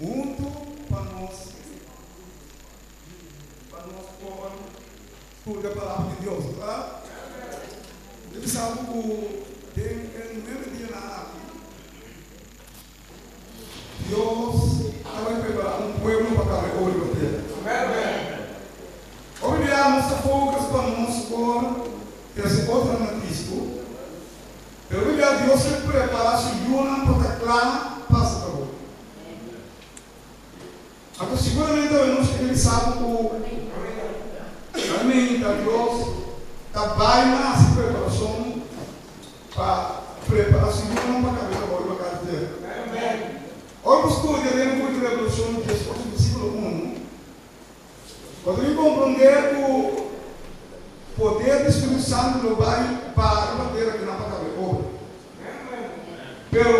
Huntu pa nos pa nos por studia Palabra di Dios, ta? Mi ta bisa bo ku den e nuebe dianan aki, Dios ta bai prepará un pueblo pa kaba e obra riba tera. Hopi bia nos ta focus pa nos por trese otronan na Cristo, pero hopi bia Dios ke prepará su yunan pa ta kla pa hasi trabou. Anto siguramente awe nos ke bisa bo ku realmente Dios ta bai na hasi preparashon pa prepará su yunan pa kaba e trabou riba kada tera. Ora bo studia den buki di Revelashon 18 versíkulo unu, bo ta bin komprondé ku poder di Spiritu Santu lo bai para riba tera kinan pa kaba e obra. Pero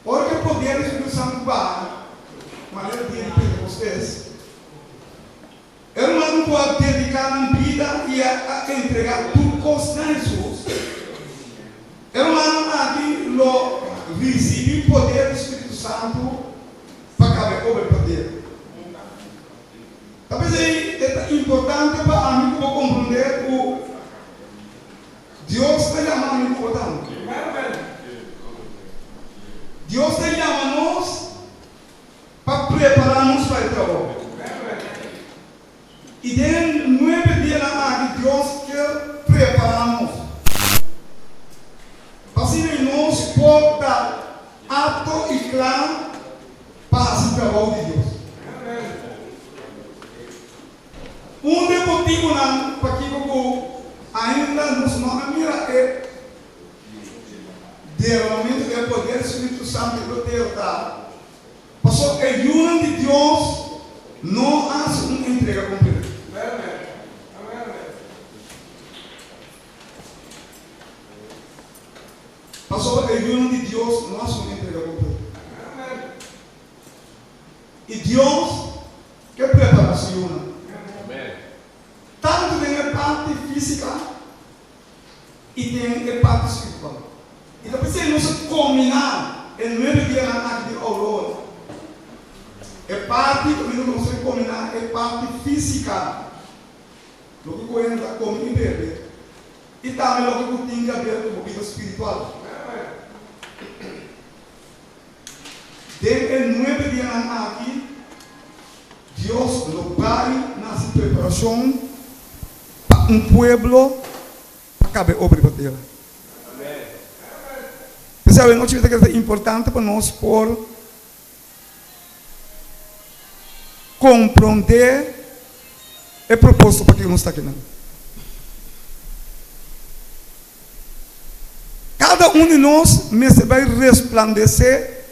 Ora ku e poder di Spiritu Santu baha, manera dia di Pentekostes, e rumannan ku a dediká nan bida i a entregá tur kos na Hesus, e rumannan aki lo risibí poder di Spiritu Santu pa kaba e obra di poder. Ta p'esei e ta importante pa ami ku bo komprondé ku Dios ta yama mi ku bo tambe. Dios ta yama nos pa prepará nos pa e trabou. I den nuebe dianan aki Dios kier prepará nos pa asina nos por ta apto i kla pa hasi trabou di Dios. Un di e motibunan pakiko ku ainda nos no a mira e derramamentu di e poder di Spiritu Santu riba tera ta pasobra e yunan di Dios no a hasi un entrega kompleto. Pasobra e yunan di Dios no a hasi un entrega kompleto. I Dios ke prepara su yunan. Tantu den e parti físika i den e parti spiritual. I ta p'esei nos a kombiná e nuebe dianan aki di Aurora. E parti kaminda ku nos a kombiná e parti físika, loke ku hende ta kome i bebe, i tambe loke ku tin ke aber ku bo bida spiritual. Den e nuebe dianan aki, Dios lo bai na hasi preparashon pa un pueblo pa kaba e obra riba tera. P'esei awenochi mi ta kere ta importante pa nos por komprondé e propósito pa kiko nos ta akinan. Kada un di nos mester bai resplandesé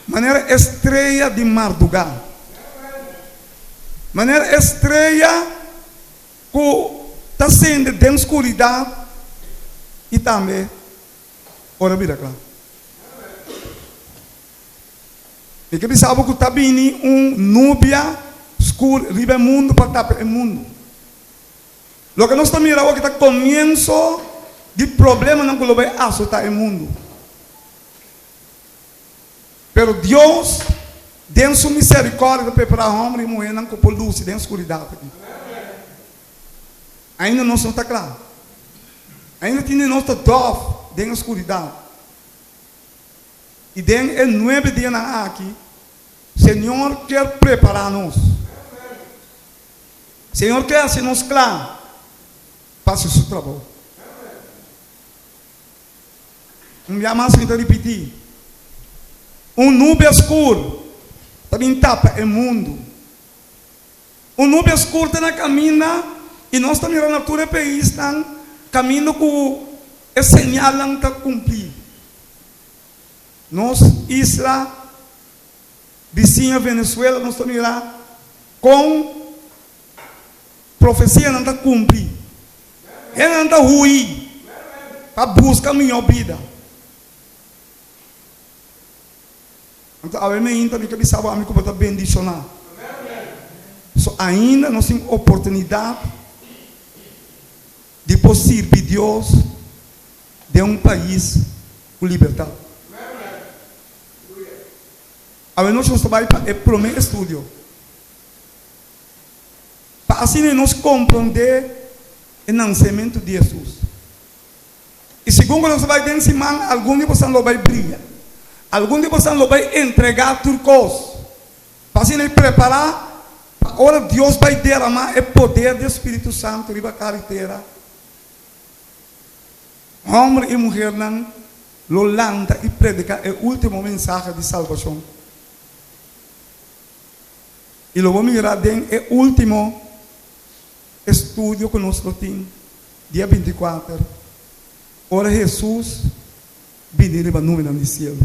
manera e strea di mardugá, manera e strea ku ta sende den skuridat i tambe ora bira kla. Mi ke bisa bo ku ta bini un nubia skur riba e mundu pa tapa e mundu. Loke nos ta mira awoki ta komienso di problemanan ku lo bai asotá e mundu. Pero Dios, den su miserikòrdia, ta prepará hòmber i muhénan ku por lusi den skuridat aki. Ainda nos no ta kla. Ainda tin di nos ta dòf den e skuridat. I den e nuebe dianan aki, Señor kier prepará nos. Señor ke hasi nos kla pa hasi su trabou. Un bia mas mi ta ripití, Un nube skur ta bin tapa e mundu. Un nube skur ta na kaminda i nos ta mira na tur e paisnan kaminda ku e señalnan ta kumplí. Nos isla bisiña Venezuela nos ta mira kon profesianan ta kumpli. Hendenan ta hui pa buska mihó bida. Anto awe meinta mi ta bisa bo ami ku bo ta bendishoná. So ainda nos tin oportunidat di por sirbi Dios den un pais ku libertat. Awenochi nos ta bai pa e promé estudio. Pa asina nos komprondé e nansementu di Hesus. I segun ku nos ta bai den siman, algun di bosan lo bai bria. Algun di bosan lo bai entregá tur kos. Pa asina e prepará pa ora Dios bai deramá e poder di e Spiritu Santu riba kara di tera, hòmber i muhernan lo lanta i prediká e último mensahe di salbashon. I lo bo mira den e último estudio ku nos lo tin dia 24, ora Hesus bini riba nubenan di sielu.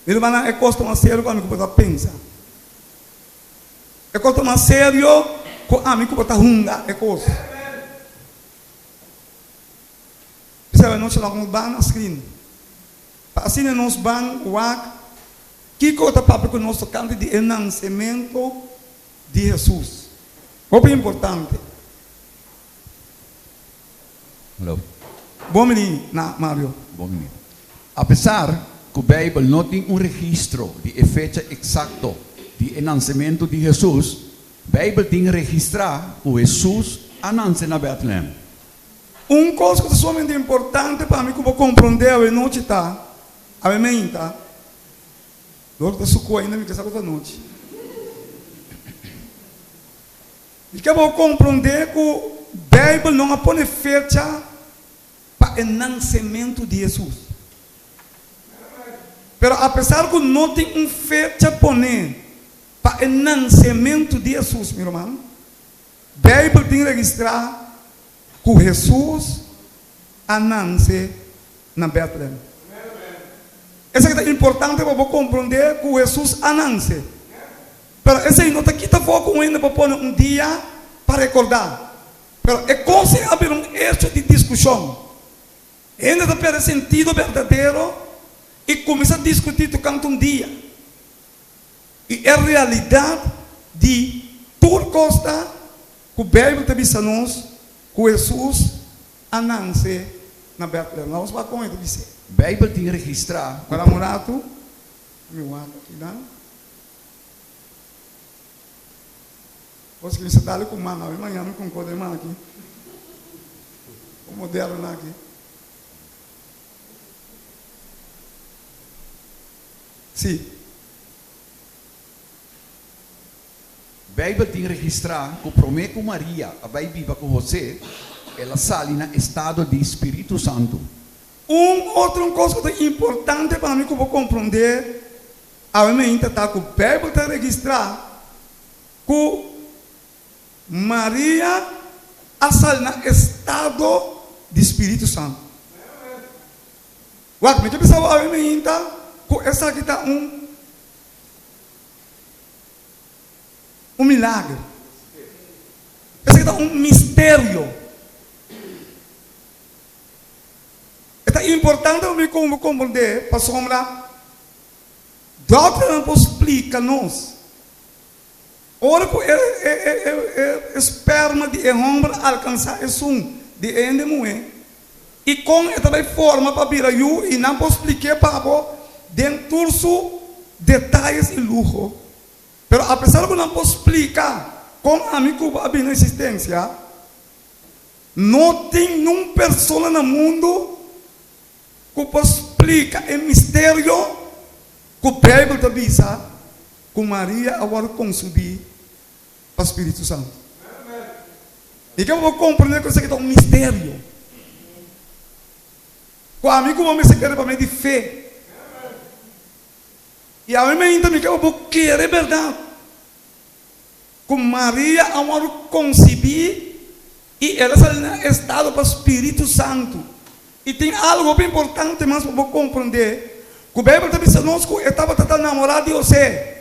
Mi rumannan, e kos ta mas serio ku ami ku bo ta pensa. E kos ta mas serio ku ami ku bo ta hunga e kos. P'esei anochi laga nos ban na screen pa asina nos ban wak kiko ta papia ku nos tokante di e nansementu di Hesus. Hopi importante. Hello. Bon bini na Mario. Bon bini. Apesar ku Beibel no tin un registro di e fecha eksakto di e nansementu di Hesus, Beibel tin registrá ku Hesus a nanse na Bètlehèm. Un kos ku ta sumamente importante pa mi ku bo komprondé awe nochi ta, awe meinta, dor ta suku ainda mi ke sa ku ta nochi. Mi ke bo komprondé ku Beibel no a pone fecha pa e nansementu di Hesus. Pero apesar ku no tin un fecha poné pa e nansementu di Hesus, mi ruman, Beibel tin registrá ku Hesus a nanse na Bètlehèm. Esaki ta importante pa bo komprondé ku Hesus a nanse. Pero esei no ta kita for ku un hende por pone un dia pa rekordá. Pero e kos ei a bira un echo di diskushon. Hende ta pèrdè sentido berdadero i kuminsá diskutí tokante un dia. I e realidat di tur kos ta ku Beibel ta bisa nos ku Hesus a nanse na Bètlehèm. Laga nos wak kon e ta bis'é. Beibel tin registrá ku. Para un ratu, mi wak akinan. Bos ki mester dale ku man awe mañana mi konkorda e man aki. Kon moderno nan aki. Sí. Beibel tin registrá ku promé ku Maria a bai biba ku Hosé, el a sali na estado di spiritu santu. Un otro un kos ku ta importante pa mi ku bo komprondé awe meinta ta ku Beibel ta registrá ku Maria a sali na estado di spiritu santu. Wak, mi ke bisa bo awe meinta ku esaki ta un un milager. Esaki ta un misterio. E ta importante pa mi ku bo komprondé pasobra dòkternan por splika nos ora ku e e e e sperma di e hòmber alkansá esun di e hende muhé I kon e ta bai forma pa bira yu i nan por splik'é pa bo den tur su detayes i luho. Pero apesar ku nan por splika kon ami ku bo a bini na eksistensia, no tin nun persona na mundu ku por splika e misterio ku Beibel ta bisa ku Maria a wòrdu konsebí pa Spiritu Santu. I ke bo por komprendé ku esaki ta un misterio ku ami ku bo mester kere pa medio di fe. I awe mainta mi ke bo por kere bèrdat ku Maria a wòrdu konsibí i el a sali na estado pa Spiritu Santu. I tin algu hopi importante mas pa bo komprendé ku Beibel ta bisa nos ku e tabata ta namorá di Hosé.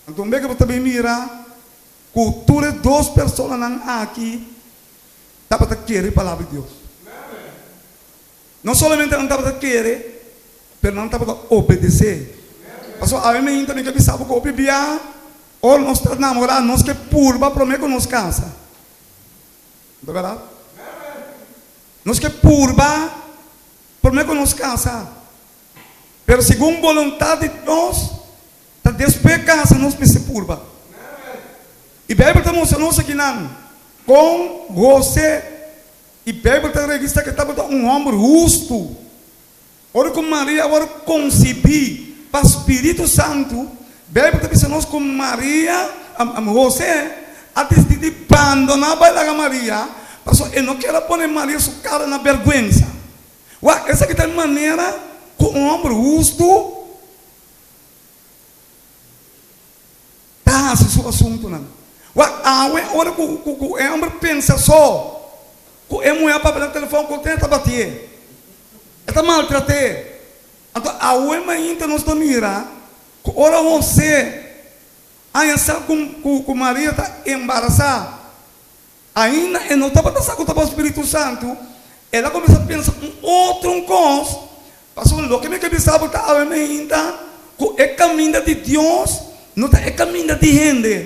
Anto un bes ku bo ta bin mira ku tur e dos personanan aki tabata kere e Palabra di Dios. No solamente nan tabata kere, pero nan tabata obedesé. Pasobra awe mainta mi ke bisa bo ku hopi bia ora nos ta namorá nos ke purba promé ku nos kasa. No ta bèrdat? Nos ke purba promé ku nos kasa. Pero segun boluntat di Dios, ta despues kasa nos mester purba. I Beibel ta mustra nos akinan kon Hosé, i Beibel ta registrá ku e tabata un hòmber hustu. Ora ku Maria a wòrdu konsibí pa spiritu santu, Beibel ta bisa nos ku Maria, Hosé a disidí di bandoná bai laga Maria, pasobra e no kier a pone Maria su kara na bèrgwensa. Wak, esaki ta e manera ku un hòmber hustu ta hasi su asuntunan. Wak, awe ora ku ku e hòmber pensa so ku e muhé a papia na telefòn ku e ta batié, e ta maltrat'é. Anto awe mainta nos ta mira ku ora Hosé haña sa ku ku Maria ta embarasá, Ainda e no tabata sa ku tabata Spiritu Santu, el a kuminsá pensa un otro un kos, pasobra loke mi ke bisa bo ta awe mainta ku e kaminda di Dios no ta e kaminda di hende,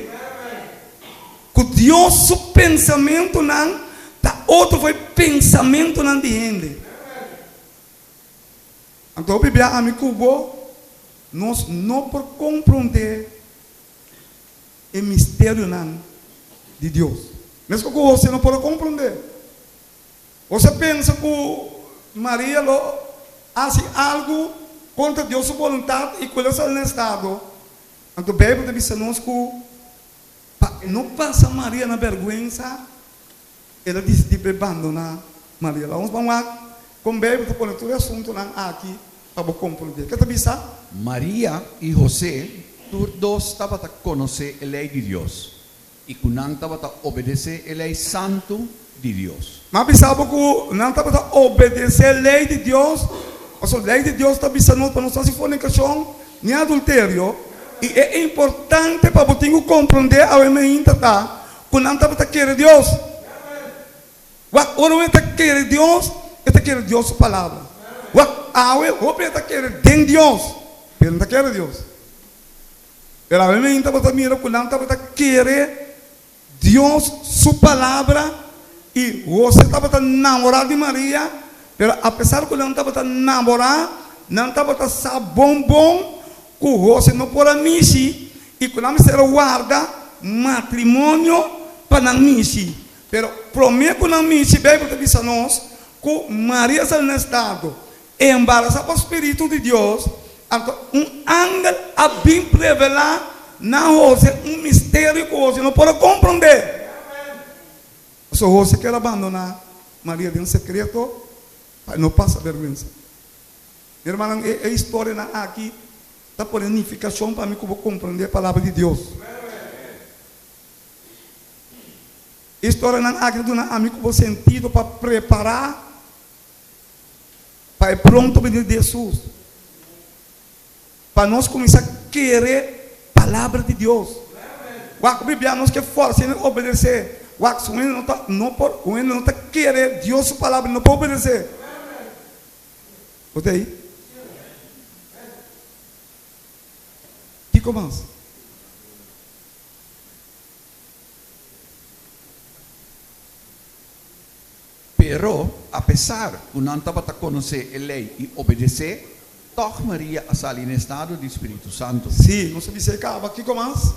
ku Dios su pensamentunan ta otro for e pensamentunan di hende. Anto hopi bia ami ku bo nos no por komprondé e misterionan di Dios. Mesco cu José no por a comprende. José a pensa cu Maria lo haci algo contra Dios su boluntad y cu el a sali na estado. Anto Bijbel ta bisa nos cu pa e no pasa Maria na berguensa, el a dicidi pa e bandona Maria. Laga nos ban wak con Bijbel ta pone tur e asuntonan aki pa bo komprondé. Ke ta bisa? Maria i Hosé tur dos tabata konosé e lei di Dios i ku nan tabata obedesé e lei santu di Dios. M'a bisa bo ku nan tabata obedesé lei di Dios, pasobra lei di Dios ta bisa nos pa no hasi fornikashon ni adulterio, i e importante pa bo tin ku komprondé awe mainta ta ku nan tabata kere Dios. Wak, ora un e ta kere Dios, e ta kere Dios su palabra. Wak, awe hopi e ta kere den Dios, pero no ta kere Dios. Pero awe mi tabata mira ku nan tabata kere Dios su palabra i Jose tabata namorá di Maria, pero apesar ku nan tabata namorá, nan tabata sa bon bon ku Jose no por a mishi i ku nan mester a warda matrimonio pa nan mishi. Pero promé ku nan mishi, Beibel ta bisa nos ku Maria sali na estado embarasá pa spiritu di Dios. Anto un angel a bin revelá na Hose un misterio ku Hose no por a komprondé. Pasobra Hose kier a bandoná Maria den sekreto pa e no pasa bèrgwensa. Mi hermannan, e historianan aki ta pone nifikashon pa mi ku bo komprondé e Palabra di Dios. Historianan aki ta duna ami ku bo sentido pa prepará pa e pronto binida di Hesus, pa nos kuminsá kere Palabra di Dios. Wak ku Biblia nos ke fòrsa hende obedesé. Wak, si un hende no ta no por un hende no ta kere Dios su Palabra, e no por obedesé. Bo ta ei? Kiko mas? Pero, apesar ku nan tabata konosé e lei i obedes'é, tòg Maria a sali na estado di spiritu santu. Sí, nos a bis'é kaba. Kiko mas?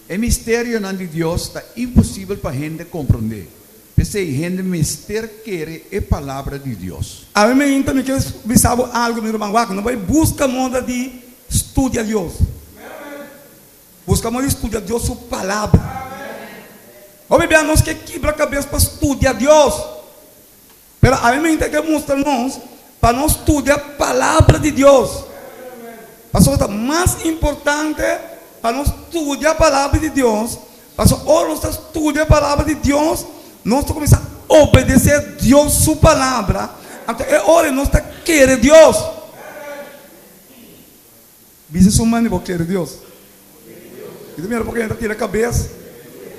E misterionan di Dios ta imposibel pa hende komprondé. P'esei hende mester kere e Palabra di Dios. Awe meinta mi ke bisa bo algu, mi ruman. Wak, no bai buska moda di studia Dios. Buska moda di studia Dios su Palabra. Hopi bia nos ke kibra kabes pa studia Dios, pero awe ke mustra nos pa nos studia Palabra di Dios. Pasobra ta mas importante pa nos studia Palabra di Dios, pasobra ora nos ta studia Palabra di Dios, nos ta kuminsá obedesé Dios su Palabra, anto e ora nos ta kere Dios. Bisa su mami bo kere Dios. I ta mira porque hende ta tira kabes.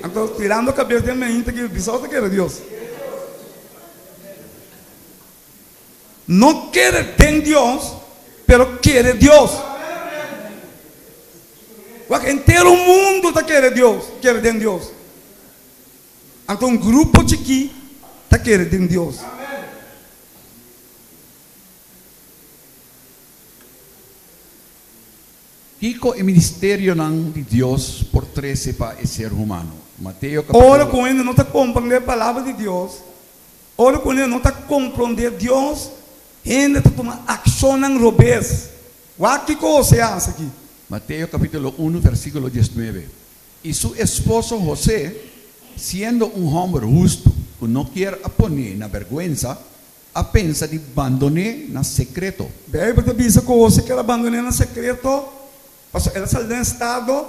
Anto tirando kabes den mente ki bisa bo ta kere Dios. No kere den Dios, pero kere Dios. Wak entero mundo ta kere Dios, kere den Dios. Anto un grupo chikí ta kere den Dios. Kiko e ministerionan di Dios por trese pa e ser humano? Mateo Ora kapítulo. ku hende no ta komprondé e Palabra di Dios, ora ku hende no ta komprondé Dios, hende ta tuma akshonnan robes. Wak kiko José a hasi aki. Mateo kapítulo unu versíkulo diesnuebe, I su esposo José, siendo un hòmber hustu ku no kier a pon'é na bèrgwensa, a pensa di bandon'é na sekreto. Beibel ta bisa ku José kier a bandon'é na sekreto, pasobra el a sali den estado,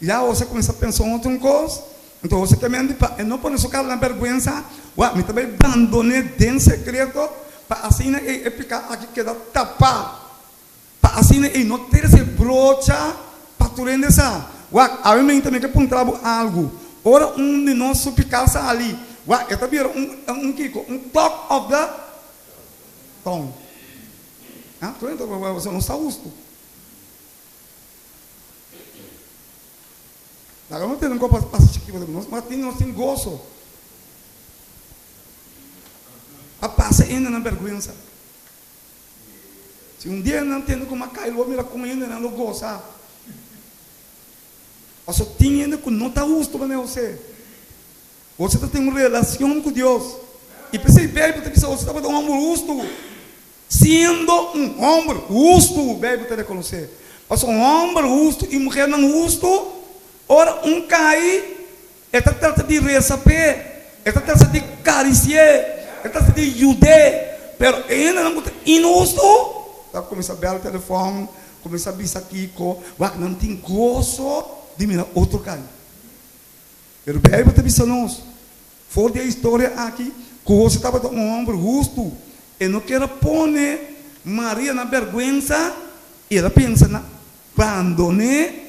ya José a kuminsá pensa un otro kos. Anto José ta menti pa e no pone su kara na bèrgwensa, Wak, mi ta bai bandon'é den sekreto pa asina ei e piká aki keda tapá. Pa asina ei no trese brocha pa tur hende sa. Wak, awe mi tambe ke puntra bo algu. Ora un di nos su piká sali, wak, e ta bira un, un kiko? Un talk of the town. Ha? Tur hende ta wak, wak, no sta hustu. Laga nos tene un kos pasa chikí, pasobra nos tin, nos tin goso. Pa pasa hende nan bèrgwensa. Si un dia nan tende kuma kai lo mira kon hendenan lo gosa. Pasobra tin hende ku no ta hustu manera José. José ta tin un relacion ku Dios. I p'esei Beibel ta bisa José tabata un homber hustu. Siendo un homber hustu, Beibel ta rekonosé. Pasobra un homber hustu i muhernan hustu, ora un kai, E ta trata di resa p'e, e ta trata di karisi'é, e ta trata di yud'é, pero e hendenan ku ta inhustu ta kuminsá bèl telefòn, kuminsá bisa kiko, wak nan tin goso di mira otro kai. Pero Beibel ta bisa nos, for di e historia aki, ku Hose tabata un hòmber hustu, e no kier a pone Maria na bèrgwensa i el a pensa na bandon'é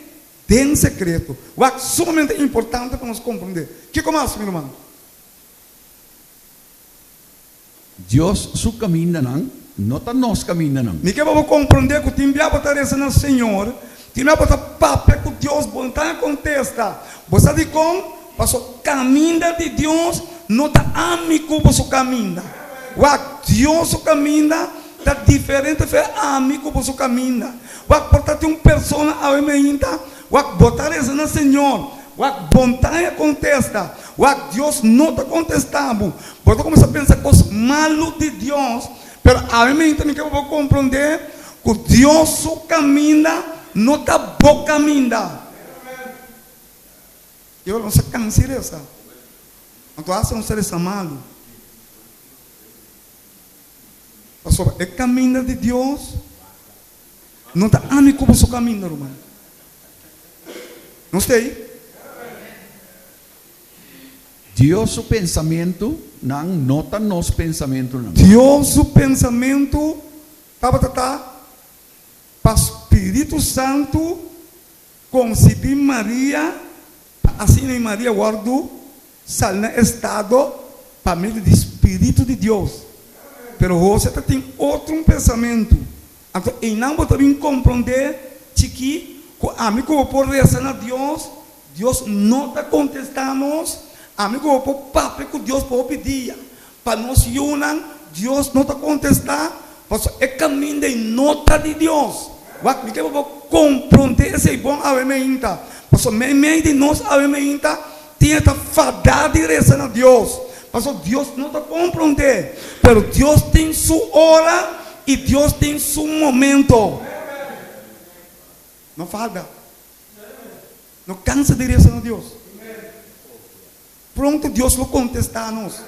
Den sekreto. Wak sumamente importante pa nos komprendé. Kiko mas, mi ruman? Dios su kamindanan no ta nos kamindanan. Mi ke pa bo komprendé ku tin bia bo ta resa na Señor, tin bia bo ta papia ku Dios, bo no ta kontesta. Bo sa dikon? Pasobra kaminda di Dios no ta ami ku bo su kaminda. Wak, Dios su kaminda ta diferente fe ami ku bo su kaminda. Wak por ta tin un persona awe meinta, wak bo ta reza na Señor, wak bontaña contesta, wak Dios no ta contesta bo, bo ta cuminsa pensa cos malu di Dios, pero awe meinta mi ke pa bo compronde cu Dios su caminda no ta bo caminda. Y ora nos a cansa di reza, anto hasta nos ta reza malu. Pasobra e kaminda di Dios no ta ami ku boso kaminda, ruman. Nos ta ei? Dios su pensamentunan no ta nos pensamentunan. Dios su pensamentu tabata ta pa Spiritu Santu konsibí Maria pa asina i Maria wòrdu sali na estado pa medio di Spiritu di Dios. Pero Hose ta tin otro un pensamentu. Anto einan bo ta bin komprondé, chikí, ku ami ku bo por resa na Dios, Dios no ta kontestá nos. Ami ku bo por papia ku Dios pa hopi dia, pa nos yunan, Dios no ta kontestá, pasobra e kaminda ei no ta di Dios. Wak, mi ke pa bo komprondé esei bon awe meinta, pasobra meimei di nos awe meinta tin e ta fadá di resa na Dios, pasobra Dios no ta komprondé, pero Dios tin su ora i Dios tin su momento. No fada, no kansa di resa na Dios. Pronto Dios lo kontestá nos.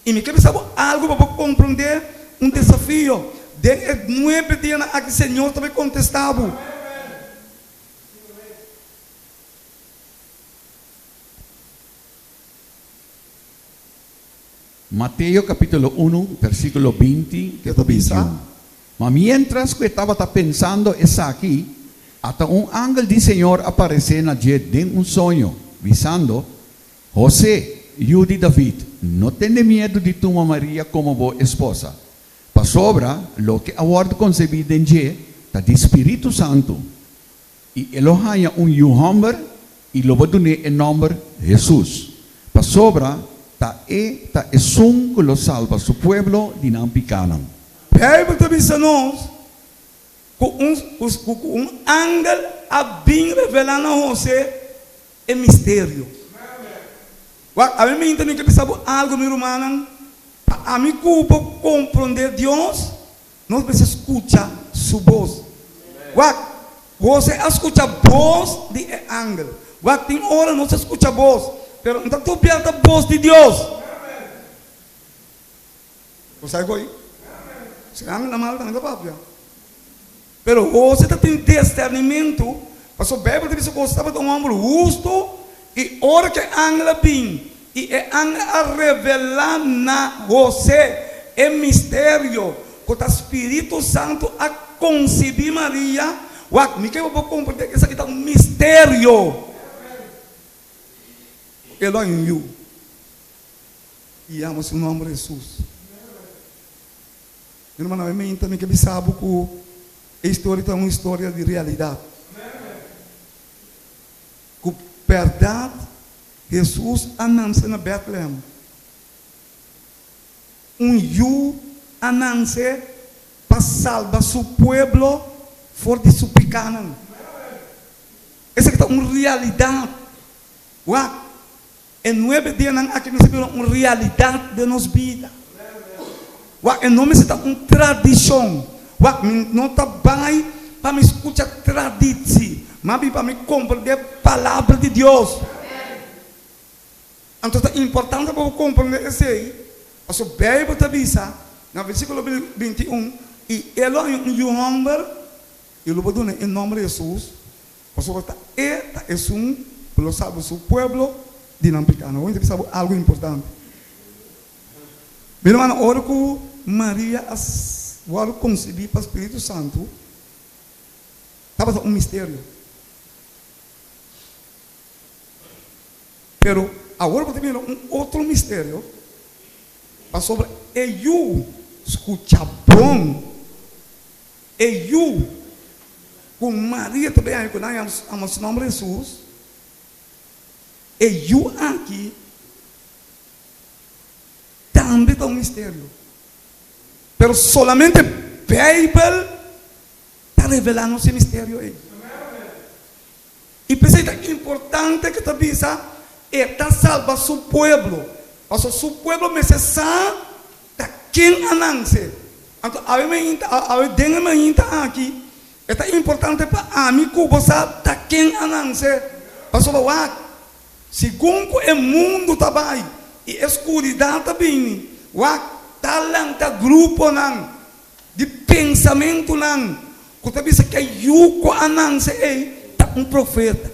I mi ke bisa bo algu pa bo komprondé un desafio. Den e nuebe dianan aki Señor ta bai kontestá bo. Mateo capítulo unu, versículo binti Ke ta bisa? bintiun. Ma miéntras ku e tabata pensando esaki, ata un angel di Señor a paresé na dje den un soño, bisando, Hosé, yu di David, no tene miedu di tuma Maria komo bo esposa, pasobra loke a wòrdu konsebí den dje ta di Spiritu Santu. I e lo haña un yu hòmber i lo bo dun'é e nòmber Hesus, pasobra ta e ta esun ku lo salba su pueblo di nan pikánan. Beibel ta bisa nos. Ku un ku un angel a bin revelá na Hosé e misterio. Wak, awe minta mi ke bisa bo algu, mi rumannan, pa ami ku bo komprondé Dios, nos mester skucha Su bos. Wak, Hosé a skucha bos di e angel. Wak, tin ora nos ta skucha bos, pero no ta tur bia ta bos di Dios. Bo sa koe? Si angel na mal tambe ta papia. Pero Jose ta tin discernimentu, pasobra Bijbel ta bisa ku Jose tabata un homber hustu, i ora ku e angel a bin i e angel a revelá na Jose e misterio ku ta Spiritu Santu a konsibí Maria, wak, mi ke bo por komprendé ku esaki ta un misterio. E lo hay un yu. I yama su nomber Hesus. Mi hermano, awe meinta mi ke bisa bo ku e historia ta un historia di realidat. Ku bèrdat Hesus a nanse na Bètlehèm. Un yu a nanse pa salba su pueblo for di su pikánan. Esaki ta un realidat. Wak, E nuebe dianan aki mester bira un realidat den nos bida. Wak, e no mester ta un tradishon. Wak, mi no ta bai pa mi skucha traditsi, ma bin pa mi komprendé Palabra di Dios. Anto ta importante pa bo komprendé esei, pasobra Beibel ta bisa na versíkulo 21, I e lo haña un yu hòmber, i lo bo duna e nòmber Hesus, Pasobra ta E ta esun ku lo salba su pueblo di nan pikánan. Awor mi ta bisa bo algu importante. Mi rumannan, ora ku Maria a wòrdu konsibí pa Spiritu Santu, tabata un misterio. Pero awor bo ta mira un otro misterio, pasobra e yu skucha bon. E yu ku Maria ta bay haña ku nan yama su nòmber Hesus, e yu aki tambe ta un misterio. Pero solamente Beibel ta revelá nos e misterio ei. I p'esei ta importante ku ta bisa e ta salba su pueblo, pasobra su pueblo mester sa ta ken a nanse. Anto awe mainta, awe den e mainta aki, e ta importante pa ami ku bo sa ta ken a nanse. Pasobra wak, segun ku e mundu ta bai i e skuridat ta bini, wak, ta lanta gruponan di pensamentunan ku ta bisa ke yu ku a nanse ei ta un profeta.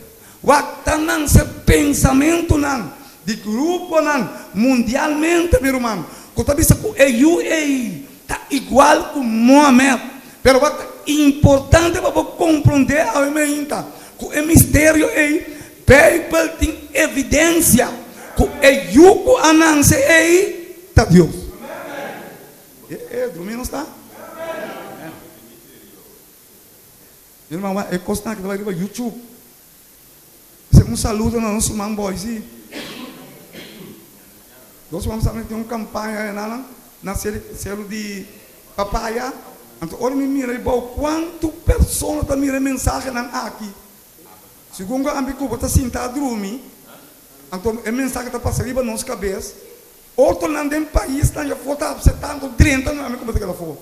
Wak ta nanse pensamentunan di gruponan mundialmente, mi ruman, ku ta bisa ku e yu ei ta igual ku Mohamed. Pero wak ta importante pa bo komprondé awe meinta ku e misterio ei, Beibel tin evidensia ku e yu ku a nanse ei ta Dios. E e drumi nos ta? Mi ruman wak e kosnan aki ta bai riba YouTube. Esei un saludo na nos ruman Boise. Nos ruman sa tin un kampaña ayá na seru di Papaya. Anto ora mi mira ribou kuantu persona ta mira e mensahenan aki. Segun ku ami ku bo ta sinta a drumi, anto e mensahe ta pasa riba nos kabes. Otronan den paisnan ya for ta apseptando drenta no ami ku bo ta keda for.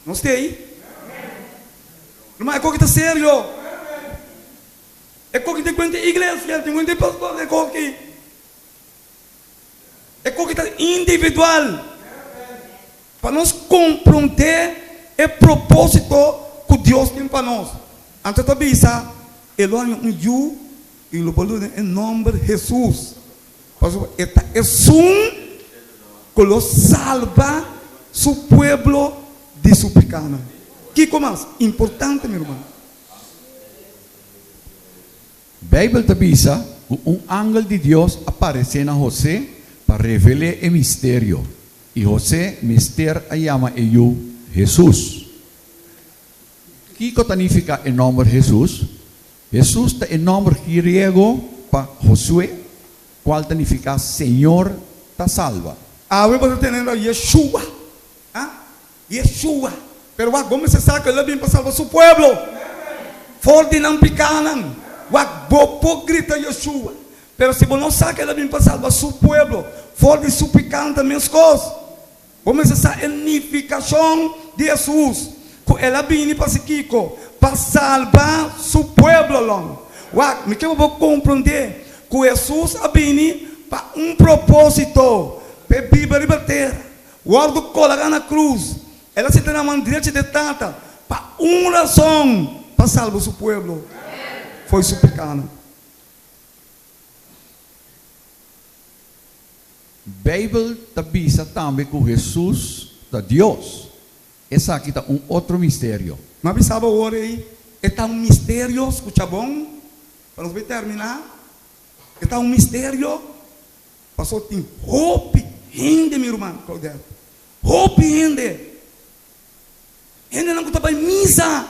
Nos ta ei? Ruman, e koki ta serio. E koki tin kuenta iglesia, tin kuenta pastor e koki. E koki ta individual. Pa nos komprondé e propósito ku Dios tin pa nos. Anto ta bisa, E lo haña un yu i lo bo duna e nòmber Hesus, pasobra e ta esun ku lo salba su pueblo di su pikánan. Kiko mas importante, mi ruman? Beibel ta bisa ku un angel di Dios a paresé na Hosé pa revel'é e misterio, i Hosé mester a yama e yu Hesus. Kiko ta nifiká e nòmber Hesus? Hesus ta e nòmber griego pa Josué, kual ta nifiká Señor ta salba. Awe bo ta tene Yeshua, ah, Yeshua. Pero wak, bo mester sa ku el a bin pa salba su pueblo for di nan pikánan. Wak, bo por grita Yeshua, pero si bo no sa ku el a bin pa salba su pueblo for di su pikánan ta meskos. Bo mester sa e nifikashon di Hesus, ku el a bini pa hasi kiko? Pa salba su pueblo. Lon. Wak, mi ke pa bo komprondé ku Hesus a bini pa un propósito, pa e biba riba tera, wòrdu kologá na krus. El a sinta na man drechi di e Tata pa un rason, pa salba su pueblo for di su pikánan. Beibel ta bisa tambe ku Hesus ta Dios. Esaki ta un otro misterio. M'a bisa bo awor ei, e ta un misterio, skucha bon, pa nos bai terminá, e ta un misterio, pasobra tin hopi hende, mi ruman Claudette, hopi hende, hendenan ku ta bai misa,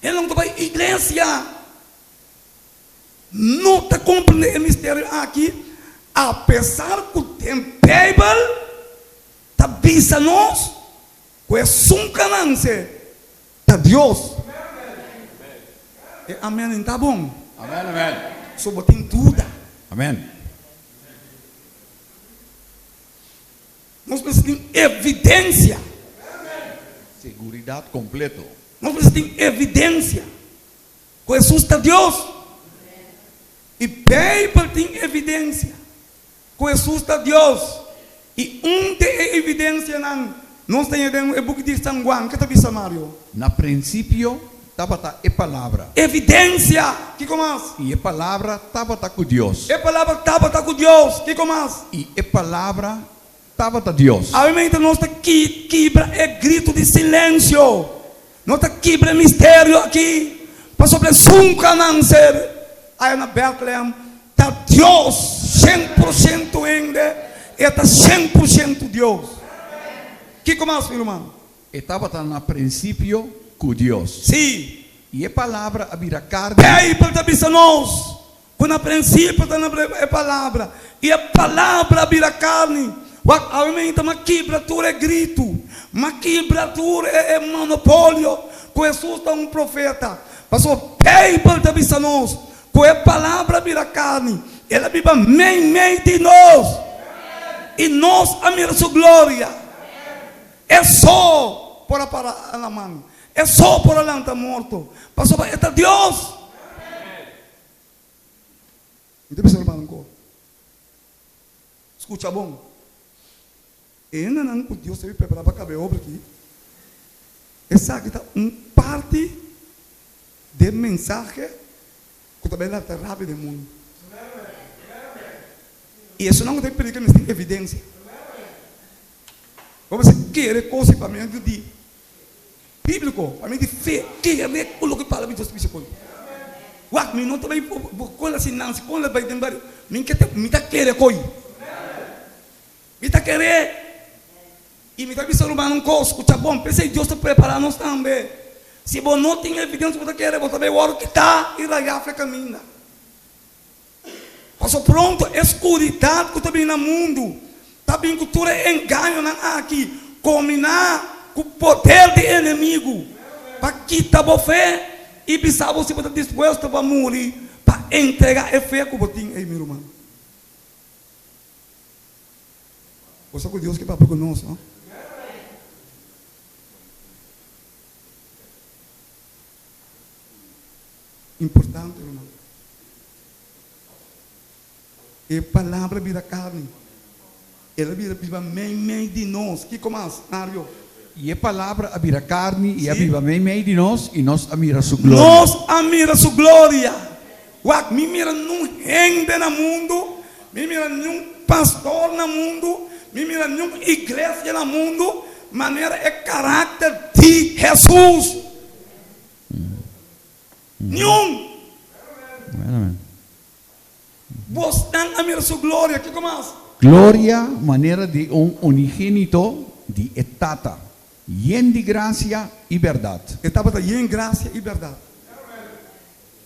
hendenan ku ta bai iglesia, No ta komprendé e misterio aki, apesar ku den Beibel ta bisa nos ku esun kananse ta Dios. E amen ta bon? Amen, amen. So bo tin duda? Amen. Nos mester tin evidensia. Seguridat kompleto. Nos mester tin evidensia. Ku Hesus ta Dios. I Beibel tin evidensia ku Hesus ta Dios. I un di e evidensianan nos ta haña den e buki di San Juan. Ke ta bisa, Mario? Na prinsipio tabata e Palabra. Evidensia! Kiko mas? I e Palabra tabata ku Dios. E Palabra tabata ku Dios. Kiko mas? I e Palabra Tabata Dios. Awe nos ta kibra e gritu di silensio. Nos ta kibra e misterio aki, pasobra esun ku a nanse aya na Bètlehèm ta Dios 100% hende, e ta 100% Dios. Kiko mas, mi ruman? E tabata na prinsipio ku Dios. Sí. I e Palabra a bira karni. Beibel ta bisa nos Ku na prinsipio ta na e Palabra, i e Palabra a bira karni. Wak, awe meinta m'a kibra tur e gritu, m'a kibra tur e monopolio ku Hesus ta un profeta. Pasobra Beibel ta bisa nos ku e Palabra a bira karni, el a biba meimei di nos, i nos a mira su gloria. E so por a para laman, e so por a lanta morto, pasobra e ta Dios. Mi ta bisa rumannan ku skucha bon, e hendenan ku Dios ta bin prepará pa kaba e obra aki, esaki ta un parti di e mensahe ku ta bai lanta rabia den mundu. I esunnan ku ta bin prediká mester tin evidensia. Bo mester kere kos i pa medio di Bíblico, pa mi di fe, kere ku loke palabra di Dios ta bisa koe. Wak, mi no ta bai kon la sinansi, kon la bai den bario, mi ke ta, mi ta kere koe. Mi ta kere. I mi ta bisa rumannan un kos, skucha bon, p'esei Dios ta prepará nos tambe. Si bo no tin evidensia ku bo ta kere, bo ta bai wòrdu kitá i rayá for e kaminda. Pasobra pronto e skuridat ku ta bini na mundu ta bin ku tur e engañonan aki kombiná ku poder di enemigu pa kita bo fe i bisa bo si bo ta dispuesto pa muri pa entregá e fe ku bo tin. Ey, mi ruman, bo sa ku Dios ke papia ku nos, no? Importante, ruman. E Palabra bira karni. El a bira biba meimei di nos. Kiko mas, Mario? I e Palabra a bira karni i a biba meimei di nos, i nos a mira su gloria. Nos a mira su gloria. Wak, mi mira niun hende na mundu, mi mira niun pastor na mundu, mi mira niun iglesia na mundu manera e karakter di Hesus. Niun. Bosnan a mira su gloria. Kiko mas? Gloria manera di un unigénito di e Tata, yen di grasia i bèrdat. E tabata yen grasia i bèrdat.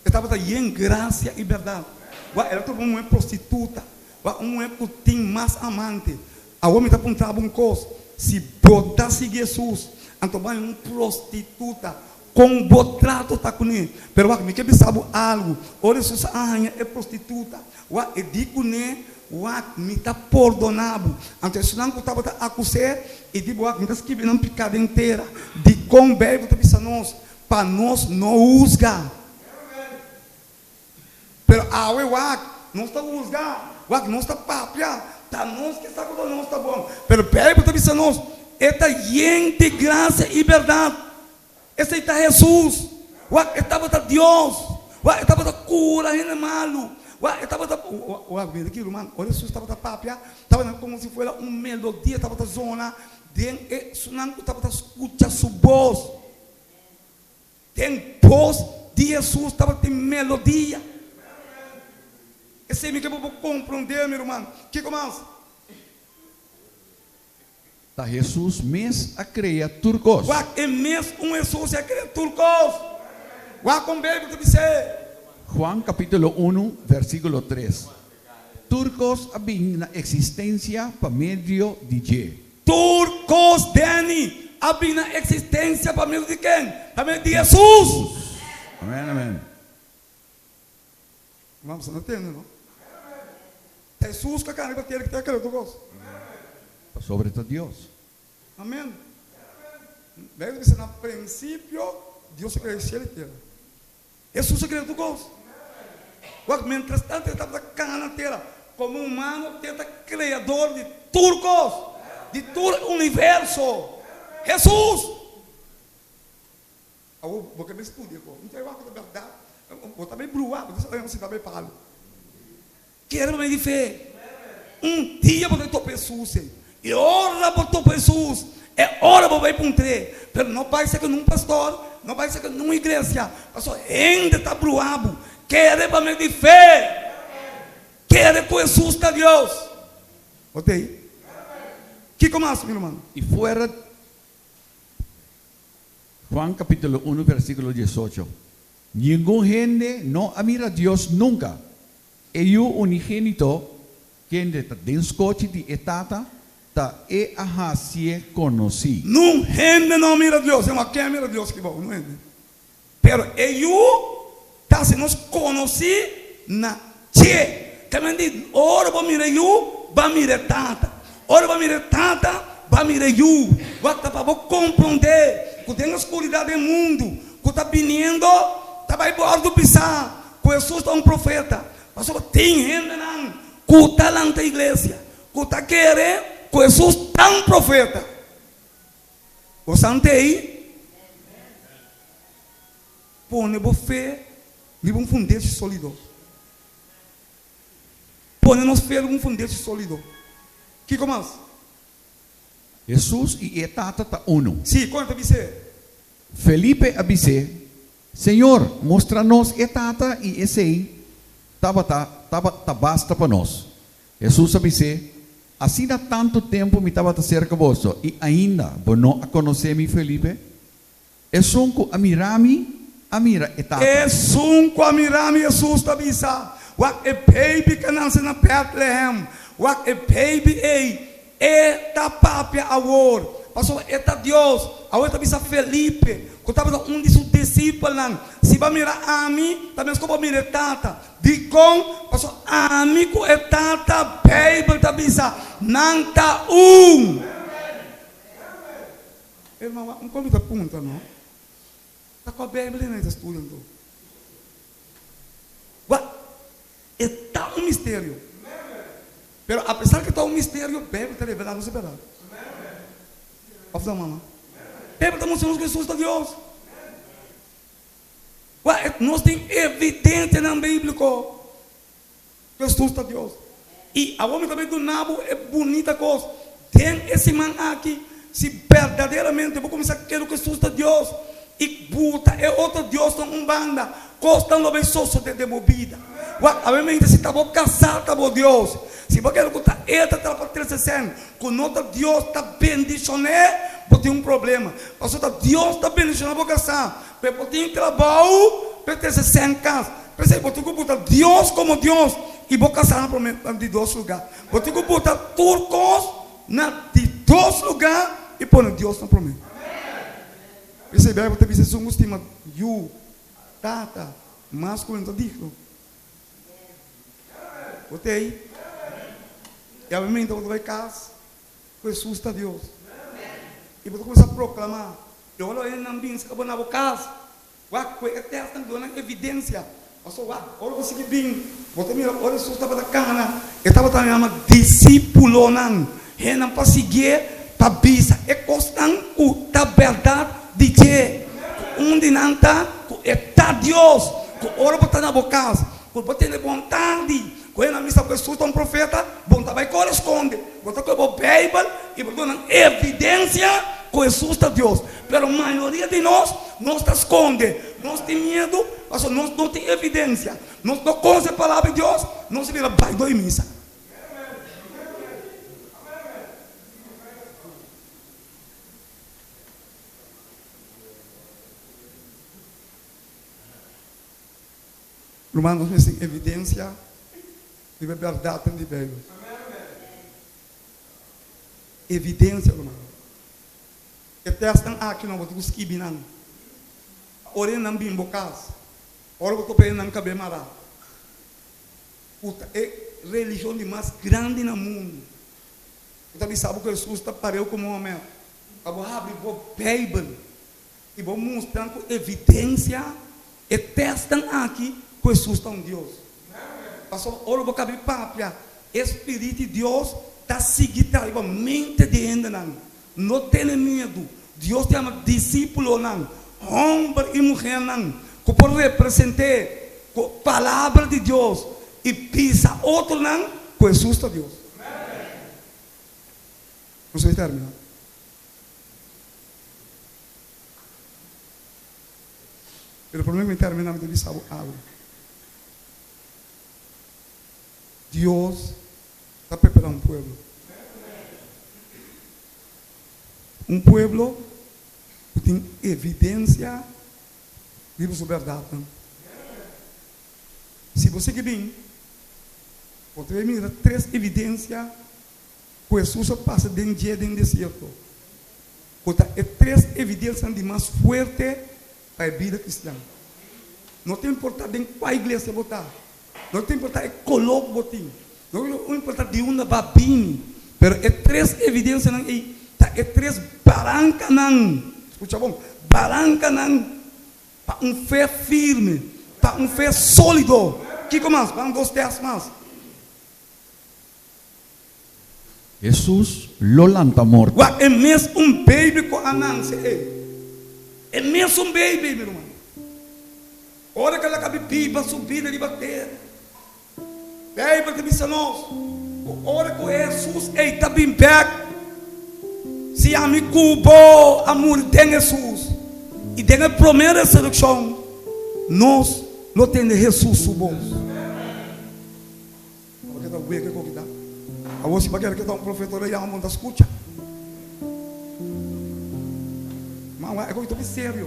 E tabata yen grasia i bèrdat. Wak, el a topa un muhé prostituta. Wak, un muhé ku tin mas amante. Awor mi ta puntra bo un kos, si bo ta sigui Hesus, Anto bai un prostituta. Kon bo trato ta kuné? Pero wak, mi ke bisa bo algu. Ora Hesus a haña e prostituta, wak, e di kuné, Wak, mi ta pordoná bo. Anto esunnan ku tabata akus'é, e di, Wak, mi ta skibi nan piká den tera. Dikon Beibel ta bisa nos pa nos no husga? Pero awe wak, nos ta husga, wak, nos ta papia, ta nos ke sa ku ta nos ta bon. Pero Beibel ta bisa nos, E ta yen di grasia i bèrdat. Esei ta Hesus. Wak, e tabata Dios. Wak, e tabata kura hende malu. Wak, e tabata, wak, mira aki ruman, ora Hesus tabata papia, tabata komo si fuera un melodia tabata zona den e sunan ku tabata skucha su bos. Den bos di Hesus tabatin melodia. Esei mi ke bo por komprondé, mi ruman. Kiko mas? Ta Hesus mes a krea tur kos. Wak, e mes un Hesus a krea tur kos. Wak kon Beibel ta bis'é. Juan kapítulo unu, versíkulo tres, Tur kos a bin na eksistensia pa medio di dje. Tur kos, Danny, a bin na eksistensia pa medio di ken? Pa medio di Hesus! Amen, amen. Hermano, boso no tende, no? Ta Hesus ku a kana riba tera ki ta krea tur kos. Pasobra e ta Dios. Amen. Beibel ta bisa, Na prinsipio Dios a krea e shelu i tera. Hesus a krea tur kos. Wak, mientras tanto e tabata kana na tera komo humano, te ta kreador di tur kos, di tur universo. Hesus! Awor bo ke bai studia ko? Mi ta wak ku ta bèrdat. Bo ta bai brua, bo ta sa si ta bai palu. Kere pa medio di fe. Un dia bo ta topa Hesus ei. I ora bo topa Hesus, e ora bo bai puntr'é. Pero no bai saka nun pastor, no bai saka nun iglesia, pasobra hende ta bruha bo. Kere pa medio di fe. Kere ku Hesus ta Dios. Bo ta ei? Kiko mas, mi ruman? I fuera Juan capítulo uno versículo diesocho, Ningun hende no a mira Dios nunca. E Yu unigénito, kende ta den skochi di e Tata, ta E a hasié konosí. Nun hende no a mira Dios. Ema, ken a mira Dios aki bou? Nun hende. Pero e Yu ta hasi nos konosí na dje. Ta men di, ora bo mira e Yu, bo a mira e Tata. Ora bo a mira e Tata, bo a mira e Yu. Wak ta pa bo komprondé ku den e skuridat den mundu ku ta biniendo, ta bai bòrdu pisá Ku Hesus ta un profeta, pasobra tin hendenan ku ta lanta iglesia ku ta kere ku Hesus ta un profeta. Bo sante ei? Pone bo fe riba un fundeshi solido. Pone nos fe riba un fundeshi solido. Kiko mas? Hesus i e Tata ta unu. Sí, kon e ta bis'é? Felipe a bis'é, Señor, mustra nos e Tata i esei tabata ta basta pa nos. Hesus a bis'é, Asina tantu tempu mi tabata serka boso i ainda bo no a konosé mi, Felipe? Esun ku a mira mi, a mira e Tata. Esun ku a mira mi, Hesus ta bisa, wak e baby ku a nase na Bètlehèm, wak e baby ei, E ta papia awor, pasobra E ta Dios. Awor E ta bisa Felipe, ku tabata un di Su disipelnan, Si bo a mira Ami, ta meskos bo a mira e Tata. Dikon? Pasobra Ami ku e Tata, Beibel ta bisa, nan ta un. Herman, un kos mi ta puntra, no? Ta kua Beibel e nan ta studia anto? Wak, e ta un misterio. Pero apesar ku e ta un misterio, Beibel ta revelá nos e bèrdat. Òf no, mama? Beibel ta mustra nos ku Hesus ta Dios. Wak, nos tin evidensianan bíbliko ku Hesus ta Dios. I awor mi ta bai duna bo e bunita kos. Den e siman aki, si berdaderamente bo kuminsá kere ku Hesus ta Dios i buta e otro diosnan un banda, kosnan lo bai sosodé den bo bida. Wak, awe mente si ta bo kasá ta bo Dios, si bo kere ku ta e ta trapa trese sèn, ku no ta Dios ta bendishon'é, bo tin un problema. Pasobra ta Dios ta bendishoná bo kasá, Pe por tin trabou pe trese sèn kas. P'esei bo tin ku buta Dios komo Dios i bo kasá na promé na di dos lugá. Bo tin ku buta tur kos na di dos lugá i pone Dios na promé. P'esei Beibel ta bisa esun ku stima yu, tata, mas ku nan ta digno. Bo ta ei? I awe meinta bo ta bai kas ku Hesus ta Dios. I bo ta kuminsá proklamá. I ora hendenan bin saka bo na bo kas, Wak ku e tèstnan duna nan evidensia. Pasobra wak, ora bo sigui bin, bo ta mira ora Hesus tabata kana, e tabata yama disípulonan, hendenan pa siguié, pa bisa e kosnan ku ta bèrdat di dje. Ku un di nan ta ku e ta Dios. Ku ora bo ta na bo kas, ku bo tende bon tardi, ku hendenan bisa ku Hesus ta un profeta, bo no ta bai kore skonde. Bo ta kohe bo Beibel i bo duna nan evidensia ku Hesus ta Dios. Pero mayoria di nos, nos ta skonde, nos tin miedu, pasobra nos no tin evidensia, nos no konoce palabra di Dios, nos a bira bai dor di misa. Ruman, nos mester tin evidensia riba e bèrdatnan di Beibel. Evidensia, ruman. E tèstnan aki no bo tin ku skibi nan. Ora e nan bin bo kas, ora bo topa e nan kab'é mará. Ku ta e religion di mas grandi na mundu. Ku ta bisa bo ku Hesus ta pareu ku Mohamed. Pa bo habri bo Beibel i bo mustra nan ku evidensia e tèstnan aki ku Hesus ta un Dios. Pasobra ora bo kab'é papia, e Spirit di Dios ta sigui traha riba mente di hendenan. No tene miedu. Dios ta yama disípulonan, hòmber i muhénan, ku por represent'é ku Palabra di Dios i bisa otronan ku Hesus ta Dios. Nos a terminá. Pero promé ku mi terminá mi ta bisa bo algu. Dios ta prepará un pueblo. Un pueblo ku tin evidensia riba su bèrdatnan. Si bo sigui bin, bo ta bai mira tres evidensia ku Hesus a pasa den dje den desierto, ku ta e tres evidensianan di mas fuerte pa e bida kristian. No ta importá den kua iglesia bo ta, no ta importá e koló ku bo tin, no importá di unda bo a bini, pero e tres evidensianan ei ta e tres barankanan, skucha bon, barankanan pa un fe firme, pa un fe sólido. Kiko mas? Ban dos tèst mas. Hesus lo lanta morto. Wak e mes un baby ku a nanse ei. E mes un baby, mi ruman. Ora ku el a kabi biba su bida riba tera, Beibel ta bisa nos ku ora ku Hesus ei ta bin bèk, si ami ku bo a muri den Hesus i den e promé resurekshon, nos lo tende Hesus su bos. Bo ke ta weke ku kita? Awor si bo kere kita un profeta ora yama bo no ta skucha. Ma wak e ku ta bi serio.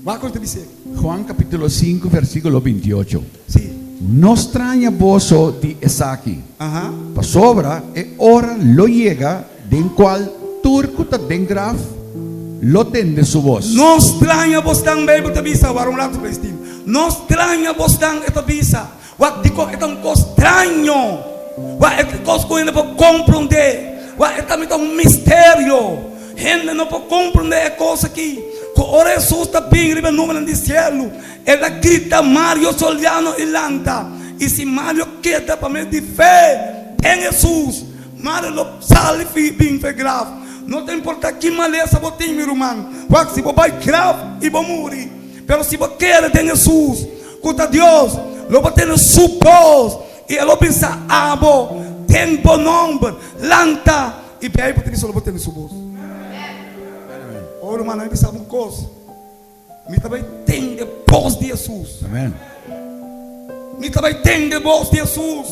Wak ku ta bi serio. Juan capítulo 5 versículo 28. Si. No straña boso di esaki, Aha. pasobra e ora lo yega den cual tur cu ta den graf lo tende su bos. No straña bosnan, Beibel ta bisa, wara un ratu pa estima. No straña bosnan, e ta bisa. Wak dikon e ta un kos straño. Wak e ta kos ku hende por komprondé. Wak e tambe ta un misterio. Hende no por komprondé e kos aki, ku ora Hesus ta bin riba e nubenan di sielu, el a grita Mario Soliano i lanta. I si Mario keda pa medio di fe den Hesus, Mario lo sali fi bin fe graf. No ta importa ki malesa bo tin, mi ruman. Wak si bo bai graf i bo muri. Pero si bo kere den Hesus, ku ta Dios, lo bo tene Su bos i E lo bisa abo den bo nomber, Lanta! I Beibel ta bisa lo bo tene Su bos. Oh, rumannan, mi bisa bo un kos. Mi ta bai tende bos di Hesus. Mi ta bai tende bos di Hesus.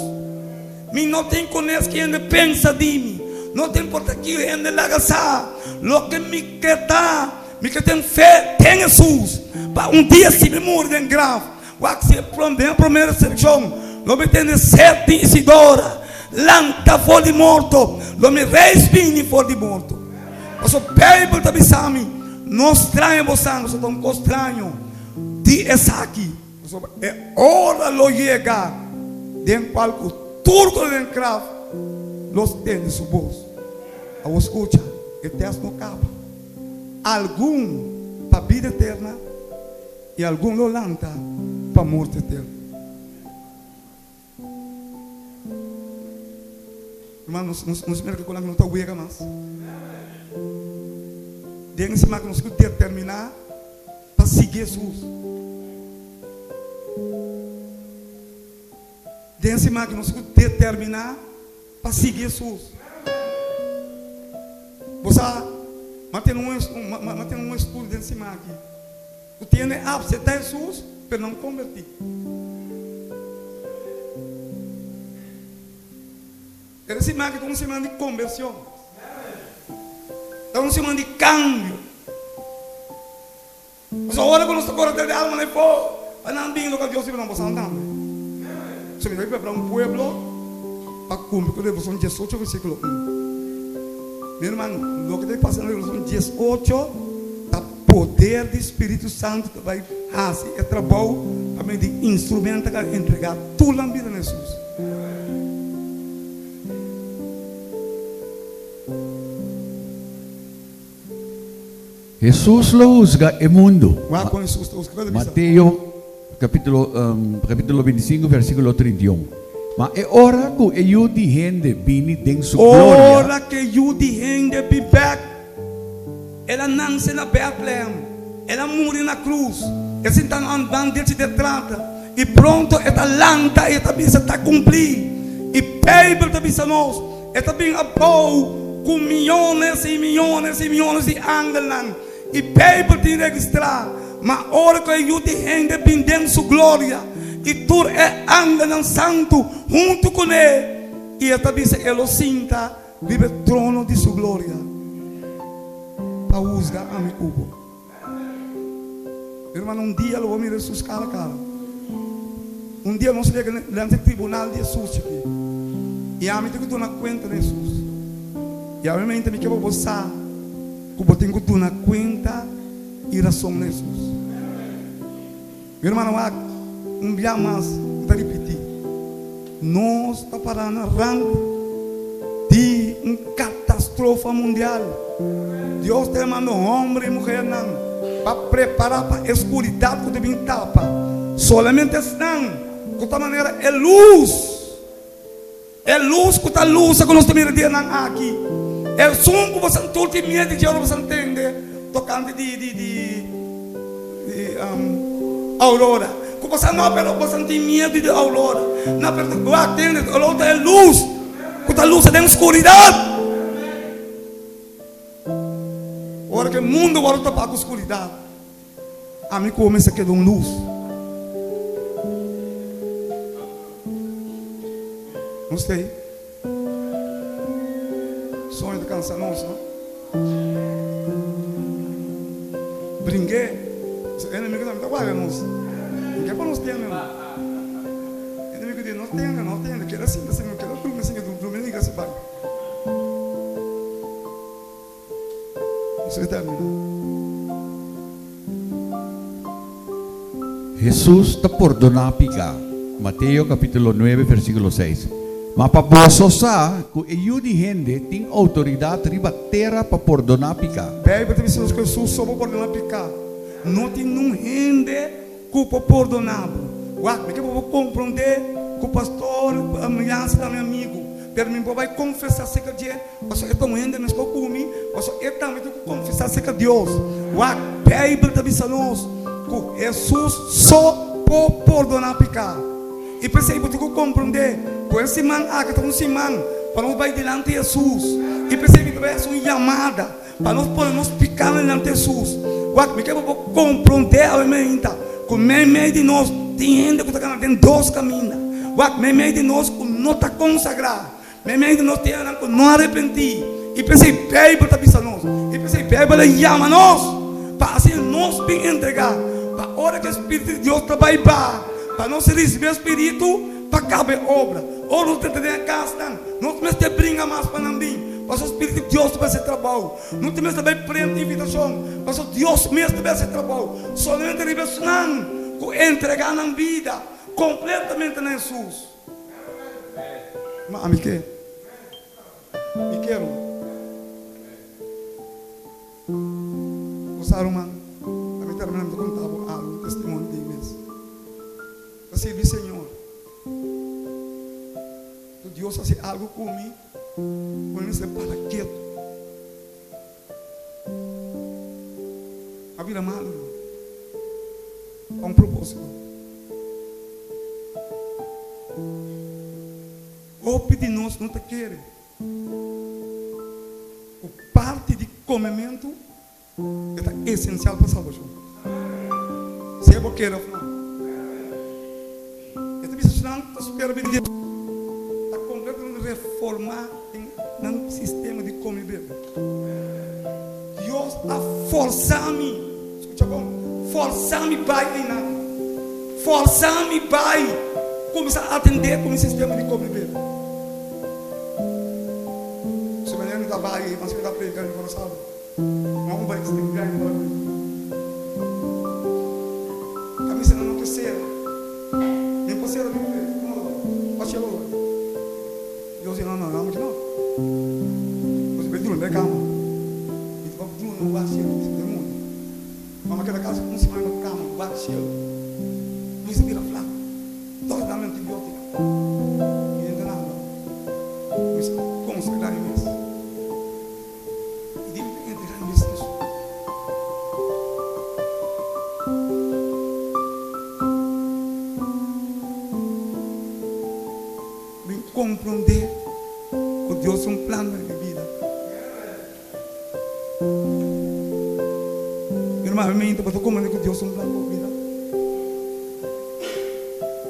Mi no tin kunes ki hende pensa di mi. No ta importa ki hende laga sa. Loke mi ke ta. Mi ke ten fe den Hesus pa un dia si mi muri den graf, wak si e den e prome resurekshon lo mi tene set di Isidora lanta for di morto, lo mi reis bini for di morto. Pasobra Beibel ta bisa mi, No straña bosan, pasobra ta un kos straño di esaki. Pasobra e ora lo yega den kual ku tur ku ta den graf lo tende su bos. Awor skucha, e tèst no kaba. Algun pa bida eterna i algun lo lanta pa morto eterno. Hermano, nos, nos, nos mira que con no ta wega mas. Den ese que nos determinar para seguir Jesús. Den ese que nos determinar para seguir Jesús. Você mantém um, mantém um estudo dentro de aqui. Ku tiene apseptá Hesus, pero nan kombertí. Pero e siman aki ta un siman di kombershon. Ta un siman di kambio. Pasobra ora ku nos ta kore tras di almanan afó, pa nan bin loke Dios riba nan, boso nan tambe. So mi ta prepará un pueblo pa kumpli ku Revelashon diesocho versíkulo un. Mi hermano, loke ta pasa na Revelashon diesocho ta Poder di Spiritu Santu ta bai hasi e trabou pa medio di instrumento ku a entregá tur nan bida na Hesus. Hesus lo husga e mundu. Wak kon Hesus ta husga. Kiko ta bisa? Mateo kapitulo kapitulo bintisinko versikulo 31. Ma e ora ku e Yu di hende bini den su gloria. Ora ku e Yu di hende bin bèk. El a nanse na Bètlehèm. El a muri na krus. E sinta na un bandechi de trata i pronto e ta lanta i e ta bisa, Ta kumplí! I Beibel ta bisa nos, E ta bin abou ku miónes i miónes i miónes di angelnan. I Beibel tin registrá, Ma ora ku e Yu di hende bin den su gloria i tur e angelnan santu huntu kuné, i e ta bisa, e lo sinta Riba e trono di su gloria pa husga ami ku bo. Mi hermano, un dia lo bo mira Hesus kara kara. Un dia nos yega delante e tribunal di Hesus chikí. I ami tin ku duna kuenta na Hesus. I obviamente mi ke pa bo sa ku bo tin ku duna kuenta i rason na Hesus. Mi hermano, wak, un bia mas mi ta ripití, nos ta pará na rand di un katastrofa mundial. Dios ta yamando homber i muhernan pa prepará pa e skuridat ku ta bin tapa. Solamente esnan ku ta manera e lus. E lus ku ta lusa ku nos ta mira dianan aki, esun ku boso tur tin miedu di dje ora boso tende tokante di di di di aurora. Ku boso no pero boso tin miedu di aurora. No pero wak tende aurora ta e lus ku ta lusa den skuridat. Ora ku e mundu wòrdu tapá ku skuridat. Ami ku mester keda un lus. Nos ta ei. Soño ta kansa nos, no? Bringu'é. E enemigo tambe ta wak nos. No ke pa nos tende, no. Enemigo di no tende, no tende. Keda sinta sin, keda drumi sin, drumi na iglesia bai. Hesus ta pordoná piká. Mateo kapítulo nuebe versíkulo seis, Ma pa boso sa ku e Yu di hende tin outoridat riba tera pa pordoná piká. Beibel ta bisa nos ku Hesus so por pordoná piká. No tin nun hende ku por pordoná bo. Wak, mi ke pa bo komprondé ku pastor Jansen ta mi amigu, pero mi por bai konfesá serka dje. Pasobra e ta un hende meskos ku mi, pasobra e tambe tin ku konfesá serka Dios. Wak, Beibel ta bisa nos ku Hesus so por pordoná piká. I p'esei bo tin ku komprondé ku e siman aki ta un siman pa nos bai dilanti Hesus. I p'esei mi ta bai hasi un yamada pa nos pone nos pikánan dilanti Hesus. Wak, mi ke pa bo komprondé awe meinta ku meimei di nos tin hende ku ta kana den dos kaminda. Wak, meimei di nos ku no ta konsagrá. Meimei di nos tin esnan ku no arepentí, i p'esei Beibel ta bisa nos, i p'esei Beibel a yama nos pa asina nos bin entregá, pa ora ku e Spiritu di Dios ta bai baha, pa nos risibí e Spiritu pa kaba e obra. Ora nos ta den e kasnan, nos mester bringa mas pa nan bin. Pasobra Spiritu di Dios ta bai hasi e trabou. No ta mester bai prenta invitashon, pasobra Dios mes ta bai hasi e trabou. Solamente riba esnan ku entregá nan bida kompletamente na Hesus. Ma ami ke. Mi ke, ruman. Bo sa, ruman, ami terminá mi ta konta bo algu, un testimonio di mi mes. Ta sirbi Señor. Ku Dios hasi algu ku mi, ku mi mester para ketu. A bira malu, ruman, pa un propósito. Hopi di nos no ta kere ku parti di komementu e ta esensial pa salbashon. Sea bo kere òf no. E ta bisa esnan ku ta spera bini di ta kompletamente reformá den nan sistema di kome i bebe. Dios a forsa mi, skucha bon, forsa mi bai einan, forsa mi bai kuminsá atendé ku mi sistema di kome i bebe. Su manera mi ta bai ei, mas mi ta prediká mi por a salba. Ma un bai tin grandi ora mi camisa nan no ke sera mi por sera mi p'e no no pa shelu ora Dios di no no no no bo ta bai drumi bai cama mi ta bai drumi wak shelu mi ta muri mama keda casi un semana na cama wak shelu mi sa bira flaco toch dame antibiotica mi no ta nada mi sa consagra mi mes. I debe ta entrega e mes Hesus. Bin komprondé ku Dios tin un plan pa mi bida. Mi ruman, mi mente bo ta komprondé ku Dios tin un plan pa bo bida?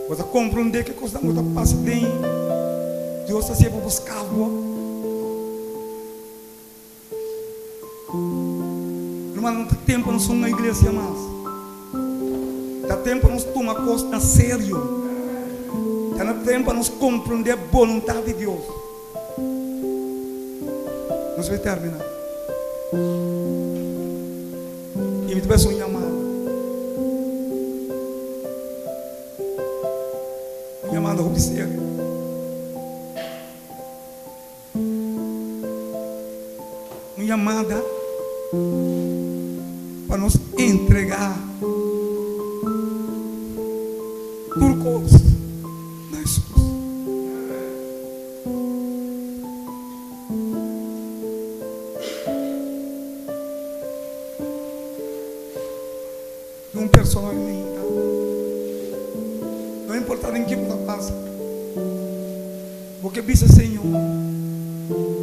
Bo ta komprondé ke kosnan ku ta pasa den Dios ta hasié pa buska bo? Hermano, no ta tempo pa nos hunga iglesia mas. Ta tempo pa nos tuma cos na serio. Ta na tempo pa nos comprende boluntad di Dios. Nos bay termina. Y mi ta bay haci un yamada. Un yamada hopi serio. Un yamada pa nos entregá tur kos na Hesus. Di un persona linda. No importa den ki bo ta pasa, bo ke bisa Señor,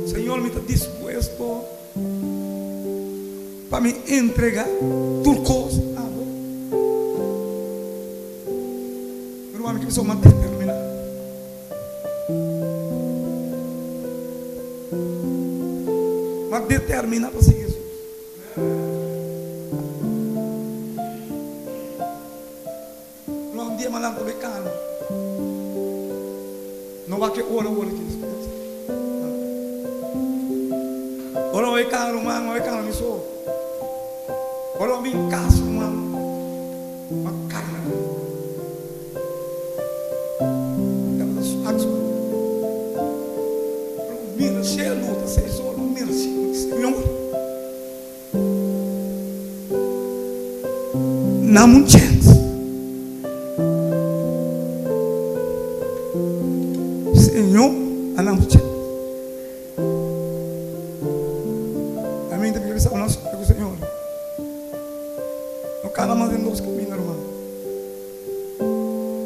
Señor mi ta dispuesto pa mi entrega tur kos na bo. Mi ruman mi ke bisa bo mas determina. Mas determina pa sigui Jesus. No un dia manan ta bay cana. No wak e ora ora ki despues. Ora bay cana ruman, no bay cana mi so. Ora bin cas ruman, ma cana. Tabata swak swak. Pero mira cielo ta seis ora, mira cielo, Señor. Nam un chance. Señor a nam un chance. A mi ta bisa nos ku Señor. No kana mas den dos camino, hermano.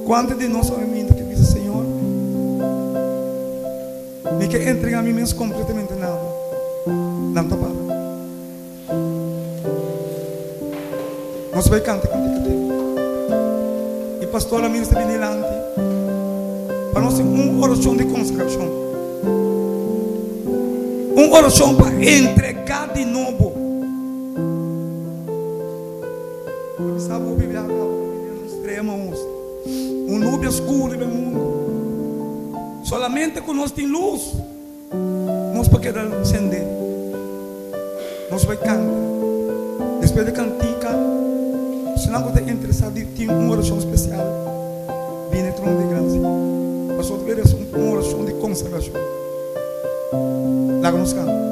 Cuanto di nos a mi ta bisa Señor, mi ke entrega mi mes completamente na bo. Nan ta para. Nos bai canta cantica te. Y pastor a ministra bini dilanti pa nos tin un oracion di consagracion. Un oracion pa entrega di nobo. A bisa bo hopi biaha caba bo bini na un strema os. Un nubia scur riba e mundo. Solamente cu nos tin luz. Nos por. por keda sendé. Nos bai kanta. Despues di kantika, esnan ku ta interesá di tin un orashon spesial, bini trono di grasia. Pasobra ta bira un orashon di konsagrashon. Laga nos kanta.